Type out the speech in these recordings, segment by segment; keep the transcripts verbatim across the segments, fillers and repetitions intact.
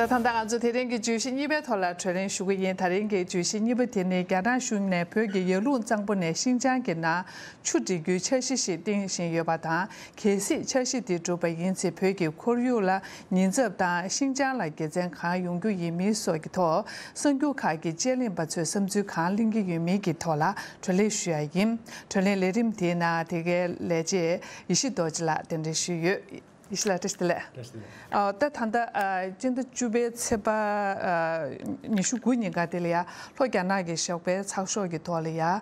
ད་ད་ལྟ་ང་ཚོ་དེ་རིང་གི་བརྗོད་གཞི་གཉིས་པའི་ཐོག་ལ་གྲོས་གླེང་ཞུ་གི་ཡིན། ད་རིང་གི་བརྗོད་གཞི་གཉིས་པ་དེ་ནི་རྒྱ་ནག་གཞུང་ནས་བོད་ཀྱི་ཡར་ཀླུང་གཙང་པོ་ནས་ཤིན་ཅང་གི་ནང་ཆུ་སྒྲིལ་རྒྱུའི་འཆར་གཞི་ཞིག་བཏིང་བཞིན་ཡོད་པ་དང་། གལ་སྲིད་འཆར་གཞི་དེ་འགྲུབ་པ་ཡིན་ཚེ། བོད་ཀྱི་ཁོར་ཡུག་ལ་ཉེན་ཚབས་དང་། ཤིན་ཅང་ལ་དགེ་མཚན་གང་ཡོང་རྒྱུ་ཡིན་མིན་སོགས་ཀྱི་ཐོག་གསར་འགྱུར་ཁག་གི་དཔྱད་གླེང་པ་ཚོས་བསམ་ཚུལ་གང་གླེང་གི་ཡོད་མིན་གྱི་ཐོག་ལ་གྲོས་གླེང་ཞུ་ཡ་ཡིན། གྲོས་གླེང་ལས་རིམ་དེའི་ནང་དེ་གའི་ལས་བྱེད་ཡེ་ཤེས་རྡོ་རྗེ་ལགས་གདན་འདྲེན་ཞུས་ཡོད། ཡེ་ཤེས་ལགས་བཀྲ་ཤིས་བདེ་ལེགས། བཀྲ་ཤིས་བདེ་ལེགས། ཨ། ད་ད་ལྟ་ཨ། སྤྱི་ཟླ་བཅུ་པའི་ཚེས་པ་ཨ། ཉི་ཤུ་དགུ་ཉིན་ཀ་དེ་ལ་ཡ་ལྷོ་རྒྱ་ནག་གི་ཞོགས་པའི་ཚགས་ཤོག་གི་ཐོག་ལ་ཡ། ཨ།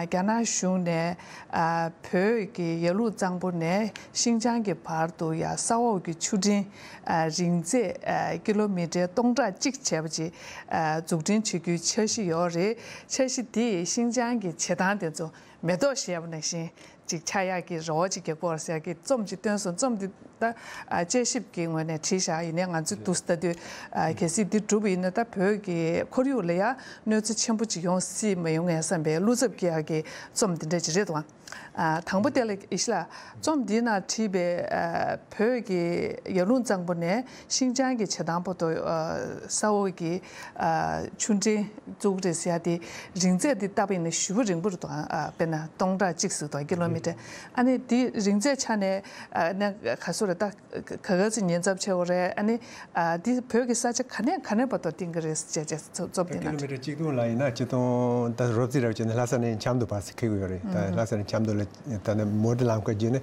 རྒྱ་ནག་གཞུང་ནས་ཨ། བོད་ཀྱི་ཡར་ཀླུང་གཙང་པོ་ནས་ཤིན་ཅང་གི་བར་དུ་ཡ་ས་འོག་གི་ཆུ་འདྲེན་ཨ། རིང་ཚད་ཨ། ཀི་ལོ་མི་ཊར་སྟོང་ཕྲག་གཅིག་བྱས་པ་ཅིག་ཨ། འཛུགས་སྐྲུན་བྱེད་རྒྱུའི་འཆར་གཞི་ཡོད་རེད། འཆར་གཞི་དེས་ཤིན་ཅང་གི་བྱེ་ཐང་དེ་ཚོ་མེ་ཏོག་བཞད་པ་ནང་བཞིན་ཅིག་ཆགས་ཡག་གི་རེ་བ་ཅིག་རྒྱག་གི་ཡོད་རེད་ཟེར་ཡག་གི་རྩོམ་ཅིག་བཏོན་སོང་། རྩོམ་འདི་ད་ཨ། དཔྱད་ཞིབ་ཀྱི་ངོས་ནས་བྲིས་བཞག་ཡིན་ནའི་ང་ཚོས་འདུག་སེ་ལྟ་དུས་ཨ། གལ་སྲིད་འདི་གྲུབ་པ་ཡིན་ན་ད་བོད་ཀྱི་ཁོར་ཡུག་ལ་ཡང་གནོད་འཚེ་ཆེན་པོ་ཅིག་ཡོང་སྲིད་མ་ཡོང་ངས་བསམ་པའི་བློ་འཚབ་སྐྱེ་ཡག་གི་རྩོམ་འདི་འདྲ་ཅིག་རེད་འདུག་ཨ། དང་པོ་དེ་ལ་ཡེ་ཤེས་ལགས། རྩོམ་འདིའི་ནང་བྲིས་པའི་ཨ། བོད་ཀྱི་ཡར་ཀླུང་གཙང་པོ་ནས་ཤིན་ཅང་གི་བྱེ་ཐང་བར་དུ་ཨ། ས་འོག་གི་ཨ། ཆུ་འདྲེན་བཙུགས་རེད་ཟེར་ཡ་དེ་རིང་ཚད་དེ་ལྟ་བ་ཡིན་ན་ཞེ་པོ་རིང་པོ་རེད་འདུག་ཨ། དཔེར་ན་སྟོང་ཕྲག་གཅིག་ཟེར་འདུག་ཀི་ལོ་མི་ཊར། ཨ་ནི་དེ་རིང་ཚད་ཆ་ནས་ཨ། ན་ག་ཚོད་རེད། ད་ག་ག་ཚོད་ཉེན་ཚབས་ཆེ་བོ་རེད། ཨ་ནི་ཨ། དེ་བོད་ཀྱི་ས་ཆ་ག་ནས་ག་ནས་བར་དུ་བཏིང་གི་རེད་ཅེས་ཅེས་རྩོམ་འདི་ནང་བྲིས། ཀི་ལོ་མི་ཊར་གཅིག་སྟོང་ལ་ཡིན་ན་ཆིག་སྟོང་ད་རོབ་རྩིས་རབ་བྱས་ན་ལྷ་ས་ནས་ཆབ་མདོ་བར་ཙམ་འཁེལ་གི་ཡོད་རེད། ད་ལྷ་ས་ནས་ཆབ་མདོ་ལ་ད་ནི་མོ་ཊ་ལམ་ཁ་བརྒྱུད་ནས་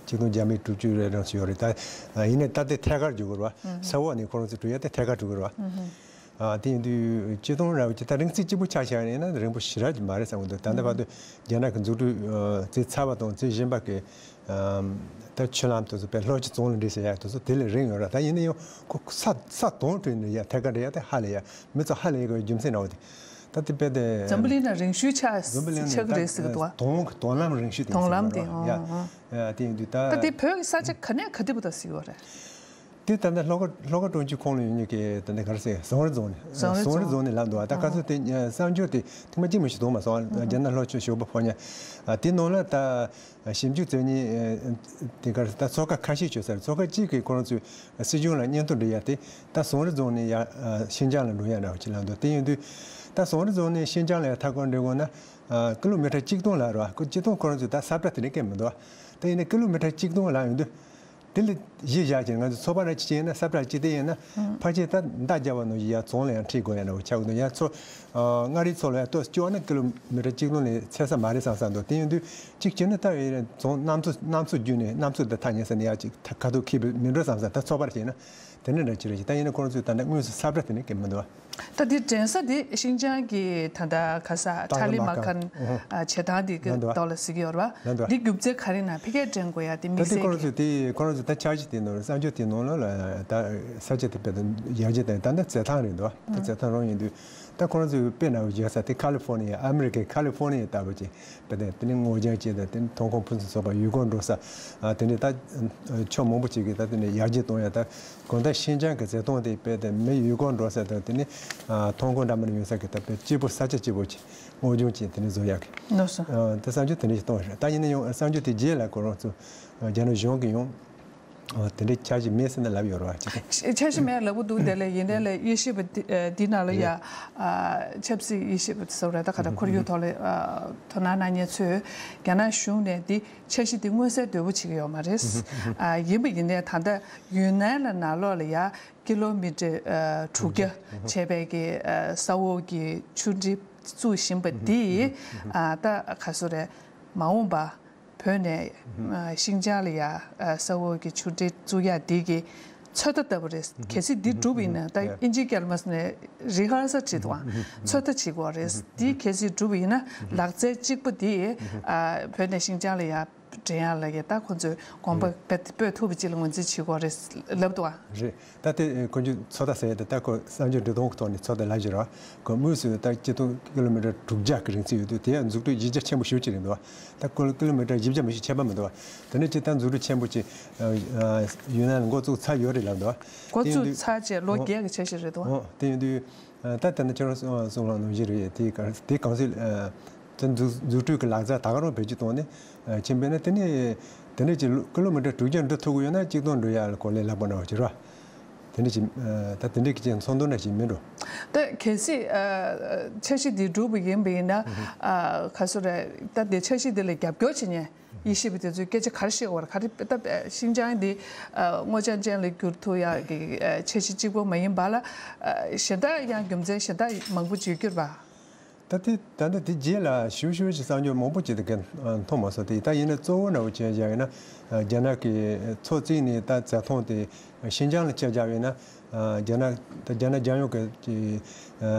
ཆིག་སྟོང་བརྒྱ་མེད་དྲུག་ཅུ་རེ་གྲངས་སུ་ཡོད་རེད། ད་ཡིན་ནའི་ད་དེ་ཐད་ཀར་འགྲོ་གི་རེད་བ། ས་འོག་ནས་ཁོ་རང་ཚོ་འགྲོ་ཡ་དེ་ཐད་ཀར་འགྲོ་གི་རེད་བ། ཨ། དེ་ཡིན་དུས་ཆིག་སྟོང་རེ་བ་ཅིག་ད་རིང་ཚད་གཅིག་པུ་ཆ་བཞག་ཡིན་ན་རིང་པོ་ཞེ་དྲག་ཅིག་མ་རེད་བསམ་གི་འདུག་ད་ལྟ་བར་དུ་རྒྱ་ནག་གི་འཛུགས་སྐྲུན་ཨ། རྩིས་ཚར་བ་དང་རྩིས་གཞན་པ་གི་ཨ། ད་ཆུ་ལམ་དེ་ཚོ་དཔེ་ལྷོ་ཆུ་རྫོང་ལ་འདྲེས་ཟེར་ཡ་དེ་ཚོ་དེ་ལས་རིང་ཡོད་ར། ད་ཡིན་ན་ཡང་ཁོ་ས་ས་དོང་དུ་ཡིན་ན་ཡ་ཐད་ཀར་འདྲེས་ཡ་དེ་ཧ་ལས་ཡ་མི་ཚོ་ཧ་ལས་ཡ་གི་རྒྱུ་མཚན་འདྲ་བོ་དེ། ད་དེ་དཔེ་དེ་འཛམ་བུ་གླིང་ན་རིང་ཤོས་ཆགས་འཛམ་བུ་གླིང་ཆགས་ཀྱི་རེད་ཟེར་གི་འདུག་བ། དོང་དོང་ལམ་རིང་ཤོས་དེ་དོང་ལམ་དེ། ཡ་ཨ། ཡ་དེ་ཡིན་དུས་ད། ད་དེ་བོད་ཀྱི་ས་ཆ་ག་ནས་ག་དེ་བར་དུ་ཟེར་གི་ཡོད་རེད། དེ་ད་ལྟ་ལྷོ་ཁ་ལྷོ་ཁ་གྲོང་ཁྱེར་ཁོངས་ལ་ཡོད་མཁན་གྱི་ད་ལྟ་ག་རེ་ཟེར་ཟུང་རི་རྫོང་ནས། ཟུང་རི་ཟུང་རི་རྫོང་ནས་ལབ་འདུག་བ། ད་ག་ཚོད་དེ་གསར་འགྱུར་དེ་ཐེངས་མ་གཅིག་མ་གཏོགས་མཐོང་མ་སོང་། རྒྱ་ནག་ལྷོ་ཕྱོགས་ཞོགས་པ་ཕོ་ཉ་དེ་ནང་ལ་ད་ཞིབ་འཇུག་མཛད་མཁན་དེ་ག་རེ་ཟེར། ད་ཚོགས་ཁག་ཁ་ཤས་བྱོས་ཟེར། ཚོགས་ཁག་གཅིག་གིས་ཁོ་རང་ཚོའི་སྲིད་གཞུང་ལ་སྙན་ཐོ་འབྲི་ཡ་དེ་ད་ཟུང་རི་རྫོང་ནས་ཡ་ཤིན་ཅང་ལ་འགྲོ་ཡ་འདྲ་བ་ཅིག་ལབ་འདུག་དེ་ཡིན་དུས་ད་ཟུང་རི་རྫོང་ནས་ཤིན་ཅང་ལ་ཡ་མཐའ་འཁོར་འགྲོ་དགོས་ན་ཀི་ལོ་མི་ཊར་གཅིག་སྟོང་ལ་རེད་བ། ཁོ་གཅིག་སྟོང་ཁོ་རང་ཚོས་ད་ས་བཀྲ་དེ་འདྲ་བཀལ་མི་འདུག་བ། ད་ཡིན་ན་ཀི་ལོ་མི་ཊར་གཅིག་སྟོང་ལ་ཡོང་དུས། དེ་ལ་གཞི་བཞག་ཅིང་ང་ཚོ་ཚོད་དཔག་ར་གཅིག་བྱས་ན་ས་བཀྲ་གཅིག་དེ་ཡིན་ན་ཕལ་ཆེར་ད་མདའ་རྒྱག་པ་ནང་བཞིན་ཡར་རྫོང་ལ་ཡང་འཁྲིད་དགོས་ཡ་འདྲ་བོ་ཆགས་ཀྱི་འདུག་ཡར་མཚོ་ཨ། མངའ་རིས་མཚོ་ལ་ཡར་ལྟོས་བཅུག་ན་ཀི་ལོ་མི་ཊར་གཅིག་སྟོང་ལས་ཚད་ས་མ་རེད་བསམ་བསམ་འདུག་དེ་ཡིན་དུས་གཅིག་བྱས་ན་ད་ཡིན་རྫོང་གནམ་མཚོ་གནམ་མཚོ་བརྒྱུད་ནས་གནམ་མཚོ་དེ་ཐག་ཉེ་ས་ནས་ཡར་གཅིག་ཁ་ཐུག་འཁེལ་བ་མིན་འགྲོ་བསམ་བསམ་ད་ཚོད་དཔག་བྱས་ན་དེ་འདྲ་འདྲ་ཅིག་རེད་ཅིག་ད་ཡིན་ན་ཁོ་རང་ཚོས་ད་ལྟ་དངོས་སུ་ས་བཀྲ་དེ་ནས་བཀལ་མི་འདུག་བ། ད་འདི་འགྲན་ས་འདི་ཤིན་ཅང་གི་ད་ལྟ་ག་ས་ཏཱ་ལི་མ་ཁན་ཨ། བྱེ་ཐང་འདི་གི་ལབ་འདུག་བ། ཐོག་ལ་ཟེར་གྱི་ཡོད་རེད་བ། ལབ་འདུག་བ། འདི་རྒྱུ་མཚན་ག་རེ་ན་ཕ་གིར་འགྲན་དགོས་ཡ་དེ་དམིགས་བསལ་གྱི། ད་དེ་ཁོ་རང་ཚོས་དེ་ཁོ་རང་ཚོས་ད་འཆར་གཞི་དེ་ནང་ལ་གསར་འགྱུར་དེ་ནང་ལ་ད་ས་ཆ་དེ་དཔེ་ད་ཡར་རྒྱས་དང་ད་ལྟ་རྩེད་ཐང་རེད་འདུག་བ། ད་རྩེད་ཐང་རང་ཡིན་དུས་ད་ཁོ་རང་ཚོས་དཔེ་ན་བཞག་ས་དེ་ཁ་ལི་ཧྥོ་ནི་ཡ་ཨ་མི་རི་ཀའི་ཁ་ལི་ཧྥོ་ནི་ཡ་ལྟ་བུ་ཅིག་དཔེ་དེ་དེ་ནི་སྔོ་ལྗང་ཅན་དང་དེ་ནི་ཐོན་ཁུངས་ཕུན་སུམ་ཚོགས་པ་ཡུལ་སྐོར་འགྲོ་ས་ཨ། དེ་ནི་ད་ཕྱོགས་མང་པོ་ཅིག་གིས་ད་དེ་ནི་ཡར་རྒྱས་གཏོང་ཡ་ད་དགོང་དག་ཤིན་ཅང་གི་རྩེད་ཐང་དེ་དཔེ་དེ་མི་ཡུལ་སྐོར་འགྲོ་ས་དང་དེ་ནི་ཨ། ཐོན་ཁུངས་འདྲ་མིན་ཡོད་ས་གི་ད་དཔེ་སྐྱིད་པོ་ས་ཆ་སྐྱིད་པོ་ཅིག་སྔོ་ལྗང་ཅན་དེ་ནི་བཟོ་ཡག་གི། ལགས་སོ། ཨ། ད་གསར་འགྱུར་དེ་འདྲ་ཞིག་གཏོང་བཞིན་རེད། ད་ཡིན་ན་ཡང་གསར་འགྱུར་དེ་རྗེས་ལ་ཁོ་རང་ཚོ་རྒྱ་ནག་གཞུང་གི་ཡང་དེ་འདྲའི་འཆར་གཞི་མེད་ཟེར་ནས་ལབ་ཡོད་རེད་བ། ཅི་འཆར་གཞི་མེད་ལབ་གི་འདུག་དེ་ལས་ཡིན་ནའི་ལས་དབྱེ་ཞིབ་པ་འདི་ཨ། འདི་ནང་ལ་ཡ་ཨ། ཆབ་སྲིད་དབྱེ་ཞིབ་པ་ཟེར་བ་རེད། ད་ག་ད་ཁོར་ཡུག་ཐོག་ལ་ཨ། དོ་སྣང་གནང་མཁན་ཚོས་རྒྱ་ནག་གཞུང་ནས་འདི་འཆར་གཞི་འདི་མངོན་གསལ་དོད་པོ་བྱེད་ཀྱི་ཡོད་མ་རེད། ཨ། ཡིན་པ་ཡིན་ནའི་ད་ལྟ་ཡུན་ནན་ལ་ནང་ལོགས་ལ་ཡ་ཀི་ལོ་མི་ཊར་ཨ། དྲུག་བརྒྱ་བྱས་པའི་གི་ཨ། ས་འོག་གི་ཆུ་འདྲེན་བཙུགས་བཞིན་པ་འདི་ཨ། ད་ག་ཚོད་རེད། མ་འོངས་པ་བོད་ནས་ཨ། ཤིན་ཅང་ལ་ཡ་ཨ། ས་འོག་གི་ཆུ་འདྲེན་བཙུགས་ཡ་འདི་གི་ཚོད་ལྟ་ལྟ་བུ་རེད། གལ་སྲིད་འདི་འགྲུབ་ཡིན་ན་ད་ཨིན་ཇིའི་སྐད་ལ་མ་སོང་ནས་རི་ཧར་སལ་བྱེད་དུའང་ཚོད་ལྟ་བྱེད་དགོས་རེད། འདི་གལ་སྲིད་འགྲུབ་ཡིན་ན་ལག་རྩལ་གཅིག་པུ་འདི་ཨ། བོད་ནས་ཤིན་ཅང་ལ་ཡ་འདྲེན་ཡག་ལ་ཡ་ད་ཁོང་ཚོས་དགོངས་པ་རེད། སྤེལ་ཐུབ་པ་ཅིག་ལ་ངོས་འཛིན་བྱེད་དགོས་རེད་ལབ་འདུག་ཨ། རེད། ད་དེ་ཁོང་ཚོས་ཚོད་ལྟ་ཟེར་ཡ་དེ་ད་ཁོ་གསར་འགྱུར་འབྲི་སྟངས་ཀྱི་ཐོག་ནས་ཚོད་ལྟ་ལབ་ཀྱི་རེད་བ། ཁོ་དངོས་སུ་ད་སྤྱི་ཐོག་ཀི་ལོ་མི་ཊར་དྲུག་བརྒྱ་གི་རིང་ཚད་ཡོད་དུས་དེ་ཡང་འཛུགས་སྐྲུན་གཞི་རྒྱ་ཆེན་པོ་ཞེ་པོ་ཅིག་རེད་འདུག་བ། ད་ཁོ་ལ་ཀི་ལོ་མི་ཊར་བཞི་བརྒྱ་མི་ཞིག་ཁྱད་པར་མི་འདུག་བ། དེ་ནས་སྤྱིར་བཏང་འཛུགས་སྐྲུན་ཆེན་པོ་ཅིག་ཡུན་ནན་འགོ་བཙུགས་ཚར་ཡོད་རེད་ལབ་འདུག་བ། འགོ་བཙུགས་ཚར་རྗེས་ལོ་བརྒྱད་ཀྱི་འཆར་གཞི་རེད་འདུག་བ། དེ་ཡིན་དུས། ད་ལྟ་ན་ཁྱེད་རང་གསུངས་པ་ནང་བཞིན་རེད། དེ་ག་དེ་གང་སྲིད་ད་འཛུགས་འཛུགས་སྐྲུན་གྱི་ལག་རྩལ་ད་ག་རང་བེད་སྤྱོད་བཏང་ནས་ཕྱིན་པས་ན་དེ་ནས་དེ་འདྲ་ཅིག་ཀི་ལོ་མི་ཊར་དྲུག་བརྒྱ་འགྲོ་ཐུབ་ཀྱི་ཡོད་ན་གཅིག་སྟོང་འགྲོ་ཡག་ལ་གོ་ལེ་ལབ་པ་འདྲ་བ་ཅིག་རེད་བ། དེ་འདྲ་ཞིག་ད་དེ་འདྲའི་གི་ཅན་ཚོགས་འདུ་འདྲ་ཞིག་མིན་འགྲོ། ད་གལ་སྲིད་འཆར་གཞི་འདི་འགྲུབ་པ་ཡིན་པ་ཡིན་ན། ག་སོ་རེད། ད་དེ་འཆར་གཞི་འདི་ལ་རྒྱབ་སྐྱོར་བྱེད་མཁན་དབྱེ་ཞིབ་པ་དེ་ཚོས་སྐད་ཆ་ག་རེ་བཤད་དགོས་རེད། ག་རེ་ད་ཤིན་ཅང་འདི་སྔོ་ལྗང་ཅན་ལ་བསྒྱུར་ཐུབ་ཡག་གི་འཆར་གཞི་གཅིག་པོ་མ་ཡིན་པ་ལ། གཞན་དག་ཡང་རྒྱུ་མཚན་གཞན་དག་མང་པོ་བརྗོད་རྒྱུ་རེད་པ། ད་དེ་ད་ལྟ་དེ་རྗེས་ལ་ཞུ་ཞུ་ཞིག་གསར་འགྱུར་མང་པོ་ཅིག་དེ་ག་མཐོང་མ་སོང་། དེ་ད་ཡིན་ན་གཙོ་བོ་འདྲ་བོ་བྱས་བཞག་ཡིན་ན། རྒྱ་ནག་གི་མཚོ་བཙུགས་ནས་ད་བཙག་འཐུ་དེ་ཤིན་ཅང་ལ་བཅད་བཞག་ཡིན་ན། རྒྱ་ནག་ད་རྒྱ་ནག་རྒྱལ་ཡོངས་ཀྱི་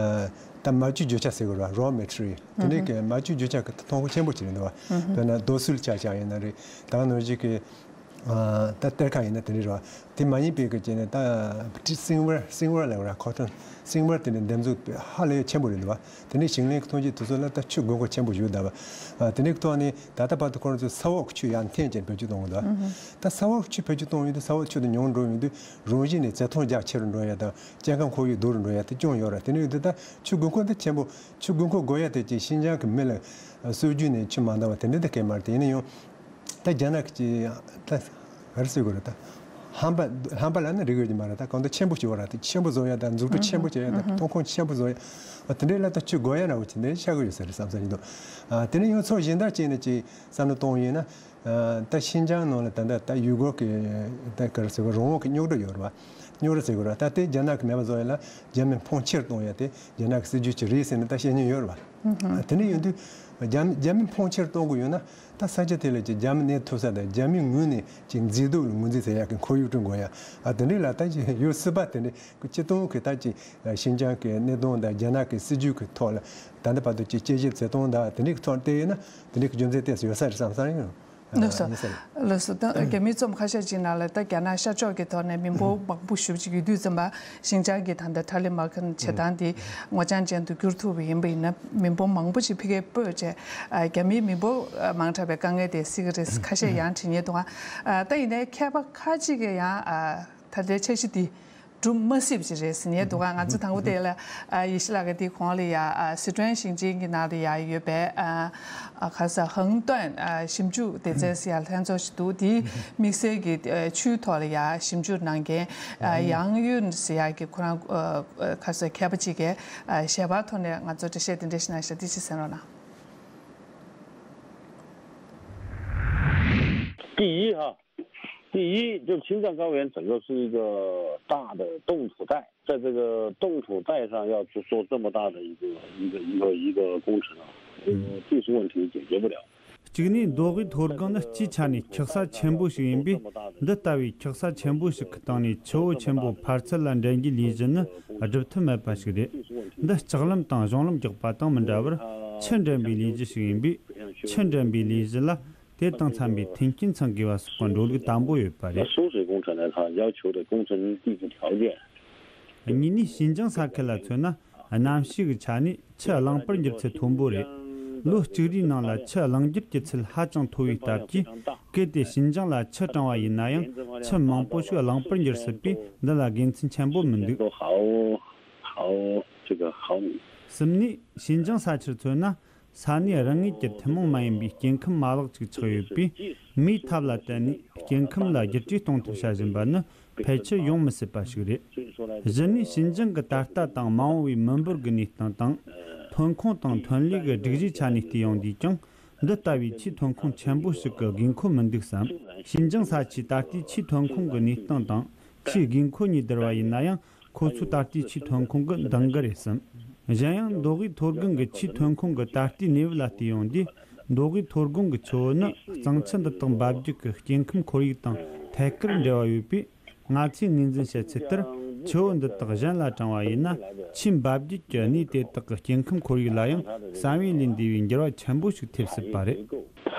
ད་མ་བཅོས་རྒྱུ་ཆ་ཟེར་དགོས་རེད་པ། རོ་མེ་ཊི་རི་ཡལ་དེ་འདྲའི་གི་མ་བཅོས་རྒྱུ་ཆ་གི་ཐོན་ཁུངས་ཆེན་པོ་ཅིག་རེད་འདུག་པ། དཔེར་ན་རྡོ་སོལ་ཆ་བཞག་ཡིན་ན་རེད། ད་ག་ནང་བཞིན་གི་ད་གཏེར་ཁ་ཡིན་ན་དེ་འདྲ་རེད་པ། དེ་མ་ཡིན་པའི་གི་ཅན་ནི་ད་སིལ་ཝར་སིལ་ཝར་ལབ་ར་ཁོ་ཊོན་སིལ་ཝར་དེ་འདྲ་འདེབས་འཛུགས་ཧ་ལས་ཆེན་པོ་རེད་འདུག་པ། དེ་ནས་ཞིང་ལས་ཀྱི་ཐོན་སྐྱེད་དེ་ཚོ་ལ་ད་ཆུ་དགོས་མཁོ་ཆེན་པོ་ཡོད་འདུག་པ། དེ་འདྲའི་ཐོག་ནས་ད་ལྟ་བར་དུ་ཁོ་རང་ཚོས་ས་འོག་གི་ཆུ་ཡར་འཐེན་བྱས་བེད་སྤྱོད་གཏོང་གི་འདུག་པ། ད་ས་འོག་གི་ཆུ་བེད་སྤྱོད་གཏོང་ཡོང་དུས་ས་འོག་ཆུ་དེ་ཉུང་འགྲོ་ཡོང་དུས་རང་བཞིན་ནས་བཙག་འཐུ་རྒྱ་ཆེ་རུ་འགྲོ་ཡ་དང་སྐྱེ་ཁམས་ཁོར་ཡུག་སྡུག་རུ་འགྲོ་ཡ་དེ་སྐྱོན་ཡོད་ར། དེ་འདྲ་ཡོད་དུས་ད་ཆུ་དགོས་མཁོ་འདི་ཆེན་པོ་ཆུ་དགོས་མཁོ་དགོས་ཡ་དེ་ཅིག་ཤིན་ཅང་གི་མི་ལ་སྲོལ་རྒྱུན་ནས་ཆུ་མ་འདང་བ་དེ་འདྲ་དེ་སྐད་མ་རེད། དེ་ཡིན་ན་ཡང་། ད་རྒྱ་ནག་གི་ད་ག་རེ་ཟེར་དགོས་རེད། ད་ཧམ་པ་ཧམ་པ་ལབ་ན་རིགས་ཡོད་ཀྱི་མ་རེད། ད་གང་ལྟར་ཆེན་པོ་ཞིག་ཡོད་ར། ད་ཆེན་པོ་བཟོ་ཡ་ད་འཛུགས་སྐྲུན་ཆེན་པོ་བྱེད་ཡ་ད་ཐོན་ཁུངས་ཆེན་པོ་བཟོ་ཡ་དེ་འདྲའི་ལ་ད་ཆུ་དགོས་ཡ་འདྲ་བོ་ཅིག་འདི་ཆགས་ཀྱི་ཡོད་ས་རེད་བསམ་ས་ཡིན་འདུག་དེ་ནས་ཡང་ཕྱོགས་གཞན་དག་ཅིག་ནས་ཅིག་བསམ་བློ་གཏོང་ཡིན་ན། ད་ཤིན་ཅང་ནང་ལ་ད་ལྟ་ད་ཡུ་གུར་གི་ད་ག་རེ་ཟེར་དགོས། རང་དབང་གི་རྙོག་དྲ་ཡོད་རེད་པ། རྙོག་དྲ་ཟེར་དགོས་རེད། ད་དེ་རྒྱ་ནག་གི་མེད་པ་བཟོ་ཡ་ལ་རྒྱ་མི་ཕོངས་ཆེར་གཏོང་ཡ་དེ་རྒྱ་ནག་གི་སྲིད་ཇུས་ཅིག་རེད་ཟེར་ནས་ད་བཤད་མྱོང་ཡོད་རེད་པ། དེ་འདྲ་ཡིན་དུས་རྒྱ་རྒྱ་མི་ཕོངས་ཆེར་གཏོང་དགོས་ཡོད་ན་ད་ས་ཆ་དེ་ལ་ཅིག་རྒྱ་མི་གནས་ཐུབ་ས་དང་རྒྱ་མིའི་ངོས་ནས་ཅིག་མཛེས་སྡུག་ལ་ངོས་འཛིན་བྱེད་ཡག་གི་ཁོར་ཡུག་བསྐྲུན་དགོས་ཡ། ཨ་དེ་འདྲ་ལ་ད་ཅིག་ཡོད་སྲིད་པ། དེ་འདྲ་གི་སྤྱིར་བཏང་གི་ད་ཅིག་ཤིན་ཅང་གི་གནད་དོན་དང་རྒྱ་ནག་གི་སྲིད་ཇུས་ཀྱི་ཐོག་ལ་ད་ལྟ་བར་དུ་ཅིག་དཔྱད་ཞིབ་བྱེད་སྟངས་དང་དེ་འདྲའི་ཐོག་བལྟས་ཡོད་ན་དེ་འདྲའི་རྒྱུ་མཚན་ཏོག་ཙམ་ཡོད་ས་རེད་བསམ་བསམ་ཡོད། ལགས་སོ། ཡིན་ས་རེད། ལགས་སོ། ད་རྒྱ་མིའི་རྩོམ་ཁ་ཤས་ཅིག་ནང་ལ་ད་རྒྱ་ནག་ཤར་ཕྱོགས་ཀྱི་ཐོག་ནས་མི་འབོར་མང་པོ་ཞེ་པོ་ཅིག་ཡོད་དུས་ཙམ་པ། ཤིན་ཅང་གི་ད་ལྟ་ཊ་ལི་མ་ཁན་བྱེད་སྟངས་དེ་སྔོ་ལྗང་ཅན་དུ་བསྒྱུར་ཐུབ་པ་ཡིན་པ་ཡིན་ན་མི་འབོར་མང་པོ་ཞིག་ཕ་གིར་སྤོས་བྱས། རྒྱ་མིའི་མི་འབོར་མང་དྲགས་པའི་དཀའ་ངལ་དེ་སེལ་གྱི་རེད་ཁ་ཤས་ཡང་དྲན་གྱི་འདུག་ད་ཡིན་ནའི་མཁས་པ་ཁ་ཅིག་གིས་ཡང་ད་ལྟའི་འཆར་གཞི་འདི་འགྲུབ་མ་སྲིད་པ་ཅིག་རེད་ཟེར་ནས་འདུག་ང་ཚོ་དང་པོ་དེ་ལ་ཡེ་ཤེས་ལགས་ཀྱིས་དེའི་གོང་ལ་ཡ་སི་ཁྲོན་ཞིང་ཆེན་གྱི་ནང་ལ་ཡ་ཡོད་པའི་ཁ་ས་ཧང་ཏོན་ཞིབ་འཇུག་སྡེ་ཚན་ཟེར་ཡ་ལྷན་ཚོགས་ཤིག་འདུག་དེའི་དམིགས་བསལ་གྱི་ཆུའི་ཐོག་ལ་ཡ་ཞིབ་འཇུག་གནང་མཁན་ཡང་ཡུན་ཟེར་ཡ་གི་ཁོ་རང་ཁ་ས་མཁས་པ་ཅིག་གིས་ཞལ་པར་ཐོག་ནས་ང་ཚོ་འགྲེལ་བཤད་དེ་འདྲ་ཞིག་གནང་ཤག་དེ་ཅིག་གསན་རོགས་གནང་། 第一哈，第一，就青藏高原整个是一个大的冻土带，在这个冻土带上要去做这么大的一个一个一个一个工程啊，这个技术问题解决不了。 གཅིག་ནས་མདོ་དབུས་མཐོ་སྒང་ནི་སྤྱིའི་ཆ་ནས་འཁྱགས་ས་ཆེན་པོ་ཞིག་ཡིན་པས། འདི་ལྟ་བུའི་འཁྱགས་ས་ཆེན་པོ་ཞིག་གི་སྟེང་ནས་ཆུ་བོ་ཆེན་པོ་འཕར་ཚད་ལ་འདྲེན་རྒྱུའི་ལས་གཞི་ནི་སྒྲུབ་ཐབས་མེད་པ་ཞིག་རེད། འདི་ལྕགས་ལམ་དང་གཞུང་ལམ་རྒྱག་པ་དང་མི་འདྲ་བར་ཆུ་འདྲེན་པའི་ལས་གཞི་ཞིག་ཡིན་པས། ཆུ་འདྲེན་པའི་ལས་གཞི་ལ་དེ་དང་འཚམ་པའི་མཐུན་རྐྱེན་ཚང་དགོས་པ་སོགས་ཀྱི་འགྲོ་ལུགས་དམ་པོ་ཡོད་པ་རེད། 那收水工程呢，它要求的工程地质条件。 གཉིས་ནས་ཞིན་ཅང་ས་ཁུལ་ལ་མཚོན་ན། གནམ་གཤིས་ཀྱི་ཆ་ནས་ཆུ་རླངས་པར་འགྱུར་ཚད་མཐོན་པོ་རེད། ལོ་གཅིག་རེའི་ནང་ལ་ཆུ་རླུང་རྒྱུར་གྱི་ཚད་ཧ་ཅང་མཐོ་བའི་སྟབས་ཀྱིས། གལ་ཏེ་ཞིན་ཅང་ལ་ཆུ་དྲངས་པ་ཡིན་ན་ཡང་ཆུ་མང་པོ་ཞིག་རླངས་པར་འགྱུར་སྲིད་པས། འདི་ལ་དགེ་མཚན་ཆེན་པོ་མི་འདུག 都好好这个好米。 གསུམ་ནས་ཞིན་ཅང་ས་ཆར་མཚོན་ན། ས་གནས་རང་ངོས་ཀྱི་ཐུན་མོང་མ་ཡིན་པའི་སྐྱེ་ཁམས་མ་ལག་ཅིག་ཆགས་ཡོད་པས། མིའི་ཐབས་ལ་བརྟེན་ནས་སྐྱེ་ཁམས་ལ་བསྒྱུར་བཅོས་གཏོང་ཐབས་བྱ་བཞིན་པ་ནི་ཕལ་ཆེར་ཡོང་མི་སྲིད་པ་ཞིག་རེད། བཞི་ནས་ཞིན་ཅང་གི་ད་ལྟ་དང་མ་འོངས་པའི་མི་འབོར་གྱི་གནས་སྟངས་དང་། ཐོན་ཁུངས་དང་ཐོན་ལས་ཀྱི་སྒྲིག་གཞིའི་ཆ་ནས་བལྟས་ཡོང་དུས་ཀྱང་། འདི་ལྟ་བུའི་ཆུའི་ཐོན་ཁུངས་ཆེན་པོ་ཞིག་གི་དགོས་མཁོ་མི་འདུག་བསམ། ཞིན་ཅང་ས་ཆའི་ད་ལྟའི་ཆུའི་ཐོན་ཁུངས་ཀྱི་གནས་སྟངས་དང་། ཆུའི་དགོས་མཁོ་གཉིས་བསྡུར་བ་ཡིན་ན་ཡང་། ཁོ་ཚོའི་ད་ལྟའི་ཆུའི་ཐོན་ཁུངས་ཀྱི་འདང་གི་རེད་བསམ། གཞན་ཡང་མདོ་དབུས་མཐོ་སྒང་གི་ཆུའི་ཐོན་ཁུངས་ཀྱི་ད་ལྟའི་གནས་བབ་ལ་བལྟས་ཡོང་དུས། མདོ་དབུས་མཐོ་སྒང་གི་ཆུ་བོ་ནི་གཙང་ཆུ་འདི་དག་འབབ་རྒྱུད་ཀྱི་སྐྱེ་ཁམས་ཁོར་ཡུག་དང་ཐད་ཀར་འབྲེལ་བ་ཡོད་པས། ང་ཚོས་ངོས་འཛིན་བྱེད་ཚུལ་ལྟར། ཆུ་བོ་འདི་དག་གཞན་ལ་དྲངས་པ་ཡིན་ན། ཆུའི་འབབ་རྒྱུད་ཀྱི་གནས་དེ་དག་གི་སྐྱེ་ཁམས་ཁོར་ཡུག་ལ་ཡང་བསམ་ཡུལ་ལས་འདས་པའི་འགྱུར་བ་ཆེན་པོ་ཞིག་ཐེབས་སྲིད་པ་རེད། 它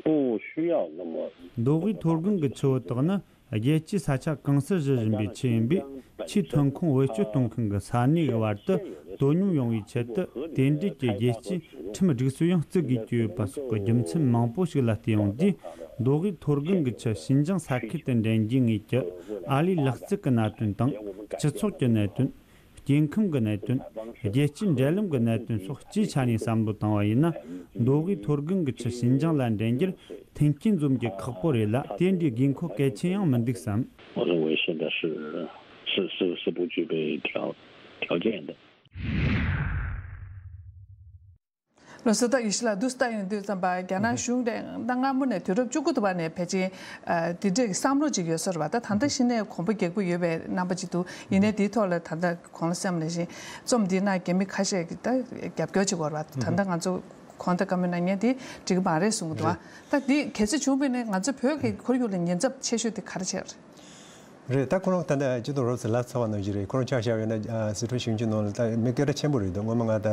不需要那么 མདོ་དབུས་མཐོ་སྒང་གི་ཆུ་བོ་དག་ནི། རྒྱལ་སྤྱིའི་ས་ཆ་གང་སར་བཞུར་བཞིན་པའི་ཆུ་ཡིན་པས། ཆུའི་ཐོན་ཁུངས་བེད་སྤྱོད་གཏོང་མཁན་གྱི་ས་གནས་ཀྱི་བར་དུ་དོ་སྙོམས་ཡོང་བའི་ཆེད་དུ། དེ་འབྲེལ་གྱི་རྒྱལ་སྤྱིའི་ཁྲིམས་སྒྲིག་སྲོལ་ཡང་བརྩི་དགོས་ཀྱི་ཡོད་པ་སོགས་ཀྱི་རྒྱུ་མཚན་མང་པོ་ཞིག་ལ་བལྟས་ཡོང་དུས། མདོ་དབུས་མཐོ་སྒང་གི་ཆུ་ཞིན་ཅང་ས་ཁུལ་དུ་འདྲེན་རྒྱུའི་ངོས་ཀྱི་ཨ་ལུའི་ལག་རྩལ་གྱི་གནད་དོན་དང་། སྤྱི་ཚོགས་ཀྱི་གནད་དོན། སྐྱེ་ཁམས་ཀྱི་གནད་དོན། རྒྱལ་སྤྱིའི་འབྲེལ་ལམ་གྱི་གནད་དོན་སོགས་སྤྱིའི་ཆ་ནས་བསམ་བློ་བཏང་བ་ཡིན་ན། མདོ་དབུས་མཐོ་སྒང་གི་ཆུ་ཞིན་ཅང་ལ་འདྲེན་རྒྱུར་མཐུན་རྐྱེན་འཛོམས་རྒྱུ་ཁག་པོ་རེད་ལ། དེ་འདྲའི་དགོས་མཁོ་གལ་ཆེན་ཡང་མི་འདུག་བསམ། 我认为现在是是是是不具备条条件的。 ལགས་སོ། ད་ཡེ་ཤེས་ལགས་འདུག་སེ་ཡོང་དུས་ཙམ་པ་རྒྱ་ནག་གཞུང་ནས་ད་སྔ་མོ་ནས་དུས་རབས་བཅུ་དགུ་དུ་བ་ནས་ཕལ་ཆེར་ཨ་འདི་འདྲའི་བསམ་བློ་ཅིག་ཡོད་ས་རེད་བ། ད་ད་ལྟ་གཞི་ནས་གོམ་པ་རྒྱག་གི་ཡོད་པའི་རྣམ་པ་ཅིག་འདུག་ཡིན་ནའི་འདིའི་ཐོག་ལ་ད་ལྟ་གོང་ལ་སེམས་ནང་བཞིན་རྩོམ་འདིའི་ནང་རྒྱ་མི་ཁ་ཤས་ཀྱིས་ད་རྒྱབ་སྐྱོར་ཅིག་བར་བ། ད་ལྟ་ང་ཚོ་གོང་དང་བཀའ་མོལ་གནང་མཁན་དེ་འགྲིག་གི་མ་རེད་གསུང་གི་འདུག་བ། ད་འདི་གལ་སྲིད་བྱུང་བ་ཡིན་ན་ང་ཚོ་བོད་ཀྱི་ཁོར་ཡུག་ལ་ཉེན་ཚབས་ཆེ་ཤོས་དེ་ག་རེ་བྱས་པ་རེད། རེད། ད་ཁོ་རང་ད་ལྟ་སྤྱི་འཐུས་རོབ་ཙམ་ལབ་ཚར་བ་ནང་བཞིན་རེད། ཁོ་རང་ཆ་བཞག་ཡོད་ན་ཨ་སི་ཁྲོན་ཞིང་ཆེན་ནང་ལ་ད་མི་སྐད་གྲགས་ཆེན་པོ་རེད་འདུག་སྔོན་མ་ང་ད་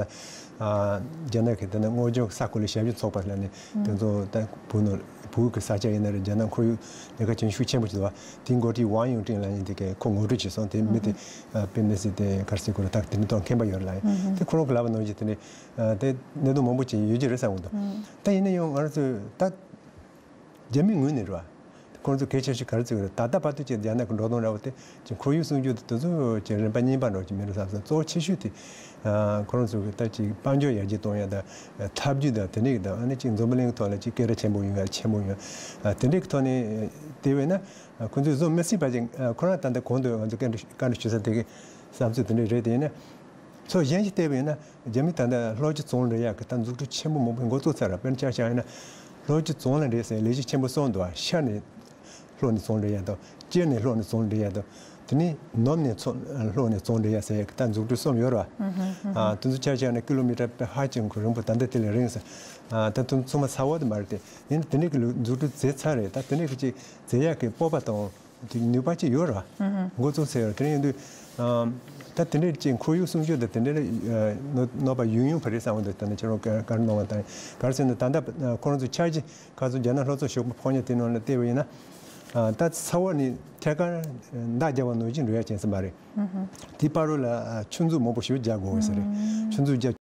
ཨ་རྒྱ་ནག་གི་དེ་ནི་སྔོ་ལྗང་ས་ཁུལ་ལ་ཞབས་ཞུ་ཚོགས་པ་ལ་ནི་དེ་ཚོ་ད་བོད་ནང་བོད་ཀྱི་ས་ཆ་ཡིན་ན་རེད། རྒྱ་ནག་ཁོར་ཡུག་ལས་ཀ་བྱེད་ཤུགས་ཆེན་པོ་ཞིག་འདུག་བ། དེའི་འགོ་ཁྲིད་ཝང་ཡུང་ཀྲིན་ལ་ཡིན་དེ་གས་ཁོ་ངོ་སྤྲོད་བྱས་སོང་། དེ་མི་དེ་ཨ་དཔེ་མི་སྲིད་དེ་ག་རེ་ཟེར་དགོས་རེད། ད་དེ་འདྲ་ཐོག་མཁྱེན་པ་ཡོད་རེད་ལ། དེ་ཁོ་རང་གི་ལབ་པ་ནང་བཞིན་དེ་ནི་ཨ་དེ་གནད་དོན་མང་པོ་ཅིག་ཡོད་ཀྱི་རེད་བསམ་གི་འདུག་ད་ཡིན་ན་ཡང་ང་རང་ཚོས་ད་རྒྱ་མིའི་ངོས་ནས་རེད་བ། ཁོང་ཚོ་གལ་ཆེ་ཤོས་ག་རེ་བརྩི་གི་རེད། ད་ལྟ་བར་དུ་ཅིག་རྒྱ་ནག་གི་འགྲོ་སྟངས་འདྲ་བོ་དེ་ཅིག་ཁོར་ཡུག་སྲུང་སྐྱོབ་དེ་དེ་ཚོ་ཅིག་རིམ་པ་གཉིས་པ་འདྲ་བོ་ཅིག་མིན་འགྲོ་བསམ་སོང་། གཙོ་བོ་ཆེ་ཤོས་དེ་ཨ་ཁོ་རང་ཚོ་གི་ད་ཅིག་དཔལ་འབྱོར་ཡར་རྒྱས་གཏོང་ཡ་དང་ཐབས་ཇུས་དང་དེ་འདྲ་གི་དང་ཨ་ནི་ཅིག་འཛམ་བུ་གླིང་གི་ཐོག་ལ་ཅིག་སྐད་གྲགས་ཆེན་པོ་ཡོང་ཡ་ཆེན་པོ་ཡོང་ཡ་དེ་འདྲའི་གི་ཐོག་ནས་བལྟས་པས་ན་ཁོ་ཚོས་བཟོ་མི་སྲིད་པ་ཅིག་ཁོ་རང་ད་ལྟ་གོང་དུ་ང་ཚོ་བཀའ་འདྲི་བཀའ་འདྲི་ཞུ་ས་དེ་གི་བསམ་ཚུལ་དེ་འདྲ་རེད། དེ་ཡིན་ན་ཕྱོགས་གཞན་ཞིག་བལྟས་པས་ན། རྒྱ་མི་ད་ལྟ་གློག་ཆུ་བཙོང་ལེན་ཡག་གི་ད་འཛུགས་སྐྲུན་ཆེན་པོ་མང་པོ་འགོ་བཙུགས་ཚར་ར། དཔེར་ན་ཆ་བཞག་ཡིན་ན་གློག་ཆུ་བཙོང་ལེན་རེད་ཟེར་ལས་གཞི་ཆེན་པོ་གསུམ་འདུག་བ། ཤར་ནས་ལྷོ་ནས་བཙོང་ལེན་ཡག་དང་། སྤྱིར་ནས་ལྷོ་ནས་བཙོང་ལེན་ཡག་དང་། དེ་ནས་ནུབ་ནས་ཚོ་ལྷོ་ནས་བཙོང་ལེན་ཡག་ཟེར་ཡག་གི་ད་འཛུགས་སྐྲུན་གསུམ་ཡོད་ར། ཨ་དེ་ཚོ་ཆ་བཞག་ན་ཀི་ལོ་མི་ཊར་དཔེ་ཧ་ཅང་གི་རིང་པོ། ད་ལྟ་དེ་ལས་རིང་ཟེར། ཨ་ད་དེ་ཚོ་ཚང་མ་ཚ་བ་དེ་མ་རེད་དེ། ཡིན་ན་དེ་འདྲའི་གི་ལུ་འཛུགས་སྐྲུན་མཛད་ཚར་རེད། ད་དེ་འདྲའི་གི་ཅིག་མཛད་ཡག་གི་སྤོབས་པ་དང་། དེ་ནུས་པ་ཅིག་ཡོད་ར། འགོ་བཙུགས་ཚར་ཡོད་ར། དེ་ནས་ཡིན་དུས་ཨམ་ད་དེ་འདྲའི་ཅིག་ཁོར་ཡུག་སྲུང་སྐྱོབ་དང་དེ་འདྲའི་ཨ་གནོད་གནོད་པ་ཡོང་ཡོང་བ་རེད་བསམ་གི་འདུག་ད་ནི་ཁྱེད་རང་བཀའ་བཀའ་གནང་བ་དང་ག་རེ་ཟེར་ན་ད་ལྟ་ཁོ་རང་ཚོ་འཆར་གཞི་ཁ་སང་རྒྱ་ནག་ལྷོ་ཕྱོགས་ཞོགས་པ་ཕོ་ཉ་དེ་ནང་ལ་བལྟས་པ་ཡིན་ན་ཨ་ད་ཚ་བ་ནི་ཐད་ཀར་མདའ་རྒྱག་པ་ནང་བཞིན་འགྲོ་ཡ་ཅན་ཙམ་མ་རེད། དེའི་བར་རོ་ལ་ཨ་ཆུ་མཛོད་མང་པོ་ཞིག་རྒྱག་དགོས་ཟེར་རེད། ཆུ་མཛོད་རྒྱག